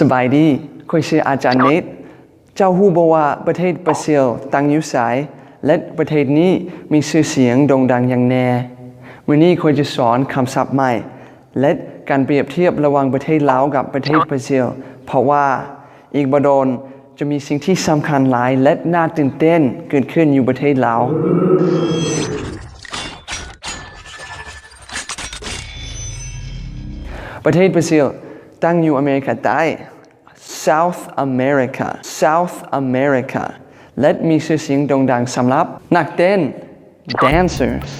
ສະບາຍດີ, ຂ້ອຍຊື່ອາຈານເນດ. ເຈົ້າຮູ້ບໍ່ວ່າປະເທດບຣາຊິລຕັ້ງຢູ່ໃສ ແລະ ປະເທດນີ້ມີຊື່ສຽງໂດ່ງດັງຫຍັງແດ່? ມື້ນີ້ຂ້ອຍຈະສອນຄຳສັບໃໝ່ ແລະ ການປຽບທຽບລະຫວ່າງປະເທດລາວກັບປະເທດບຣາຊິລ, ເພາະວ່າອີກບໍ່ດົນຈະມີສິ່ງທີ່ສຳຄັນຫຼາຍ ແລະ ໜ້າຕື່ນເຕັ້ນເກີດຂຶ້ນຢູ່ປະເທດລາວ. ປະເທດບຣາຊິລຕັ້ງຢູ່ອາເມລິກາໃຕ້, South America, South America, ແລະ ມີຊື່ສຽງໂດ່ງດັງສຳລັບນັກເຕັ້ນ dancers.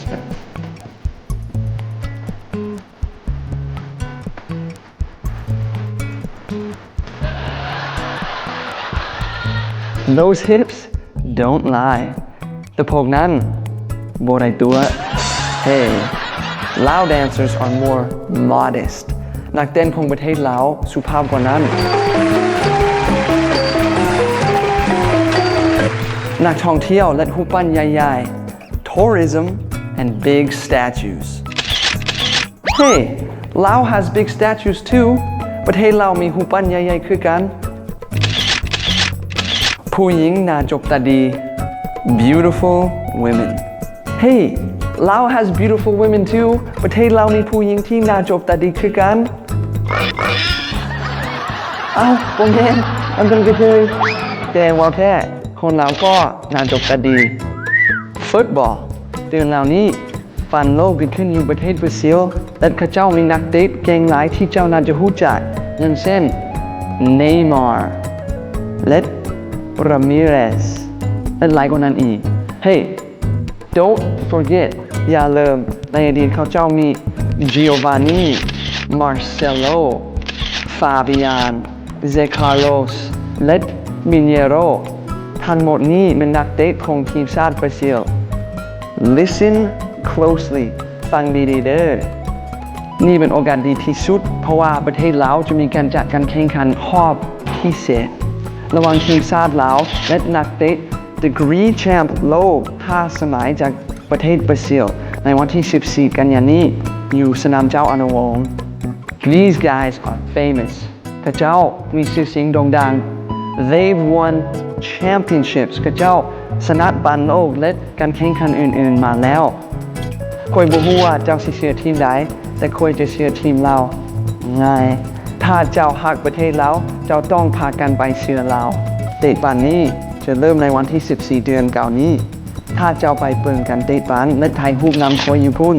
Those hips don't lie. ສະໂພກນັ້ນບໍ່ໄດ້ຕົວະ. Hey, Lao dancers are more modest. ນັກເຕັ້ນຂອງປະເທດລາວສຸພາບກວ່ານັ້ນ. ນັກທ່ອງທ່ຽວ ແລະ ຮູບປັ້ນໃຫຍ່ໆ. Tourism and big statues. Hey, Lao has big statues too. ປະເທດລາວມີຮູບປັ້ນໃຫຍ່ໆຄືກັນ. ຜູ້ຍິງໜ້າຈົບຕາດີ. Beautiful women. Hey, Lao has beautiful women too. ປະເທດລາວມີຜູ້ຍິງທີ່ໜ້າຈົບຕາດີຄືກັນ. ເອົ້າ, ບໍ່ແມ່ນ, ມັນເປັນກະເທີຍ. ແຕ່ເວົ້າແທ້, ຄົນລາວກໍໜ້າຈົບຕາດີ. Football. ເດືອນລາວນີ້ ບອນໂລກເກີດຂຶ້ນຢູ່ປະເທດບຣາຊິລ ແລະ ເຂົາເຈົ້າມີນັກເຕະເກັ່ງຫຼາຍທີ່ເຈົ້າໜ້າຈະຮູ້ຈັກ ຢ່າງເຊັ່ນ Neymar ແລະ Ramirez ແລະ ຫຼາຍກວ່ານັ້ນອີກ. Hey, don't forget, ຢ່າລືມ, ໃນອະດີດເຂົາເຈົ້າມີ Giovanni, Marcelo, Fabian, Zé Carlos ແລະ Mineiro. ທັງໝົດນີ້ແມ່ນນັກເຕະຂອງທີມຊາດບຣາຊິລ. Listen closely, ຟັງດີໆເດີ້. ນີ້ເປັນໂອກາດດີທີ່ສຸດ ເພາະວ່າປະເທດລາວຈະມີການຈັດການແຂ່ງຂັນຮອບພິເສດ ລະຫວ່າງທີມຊາດລາວ ແລະ ນັກເຕະ Degree Champ ໂລກຫ້າສະໄໝຈາກປະເທດບຣາຊິລ ໃນວັນທີສິບສີ່ ກັນຍານີ້ ຢູ່ສະໜາມເຈົ້າອະນຸວົງ. These guys are famous. ເຂົາເຈົ້າມີຊື່ສຽງໂດ່ງດັງ. They've won championships. ເຂົາເຈົ້າຊະນະບອນໂລກ ແລະ ການແຂ່ງຂັນອື່ນໆມາແລ້ວ. ຂ້ອຍບໍ່ຮູ້ວ່າເຈົ້າຊິເຊີຍທີມໃດ, ແຕ່ຂ້ອຍຈະເຊີຍທີມລາວ. ງ່າຍ. ຖ້າເຈົ້າຮັກປະເທດລາວ, ເຈົ້າຕ້ອງພາກັນໄປເຊີຍລາວ. ເຕະບານນີ້ຈະເລີ່ມໃນວັນທີສິບສີ່ ເດືອນເກົ້ານີ້. ຖ້າເຈົ້າໄປເບິ່ງການເຕະບານ ແລະ ຖ່າຍຮູບນຳຂ້ອຍຢູ່ພຸ້ນ,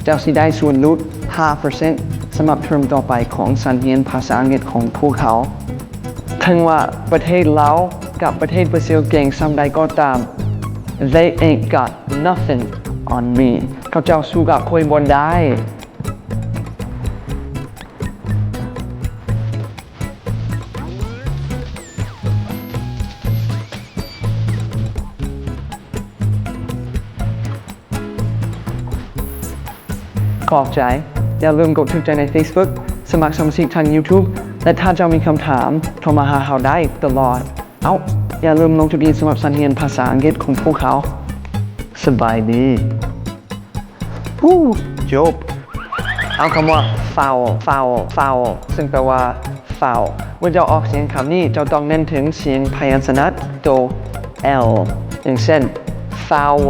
ເຈົ້າຊິໄດ້ສ່ວນຫຼຸດຫ້າເປີເຊັນ ສຳລັບເທີມຕໍ່ໄປຂອງຊັ້ນຮຽນພາສາອັງກິດຂອງພວກເຮົາ. ເຖິງວ່າປະເທດລາວກັບປະເທດບຣາຊິລເກັ່ງສ່ຳໃດກໍຕາມ, they ain't got nothing on me. ເຂົາເຈົ້າສູ້ກັບຂ້ອຍບໍ່ໄດ້. ຂອບໃຈ. ຢ່າລືມກົດຖືກໃຈໃນ Facebook, ສະໝັກສະມາຊິກທາງ YouTube ແລະ ຖ້າເຈົ້າມີຄຳຖາມ, ໂທມາຫາເຮົາໄດ້ຕະຫຼອດ. ເອົ້າ, ຢ່າລືມລົງທະບຽນສຳລັບຊັ້ນຮຽນພາສາອັງກິດຂອງພວກເຮົາ. ສະບາຍດີ. ຮູ້, ຈົບ. ເອົາຄຳວ່າ foul, foul, foul ເຊິ່ງແປວ່າ foul. ເມື່ອເຈົ້າອອກສຽງຄຳນີ້, ເຈົ້າຕ້ອງເນັ້ນເຖິງສຽງພະຍັນຊະນະໂຕ L, ຢ່າງເຊັ່ນ foul,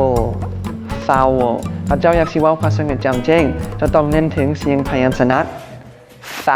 foul. ຖ້າເຈົ້າຢາກຊິເວົ້າພາສາອັງກິດຈຳແຈ້ງ, ເຈົ້າຕ້ອງເນັ້ນເຖິງສຽງພະຍັນຊະນະ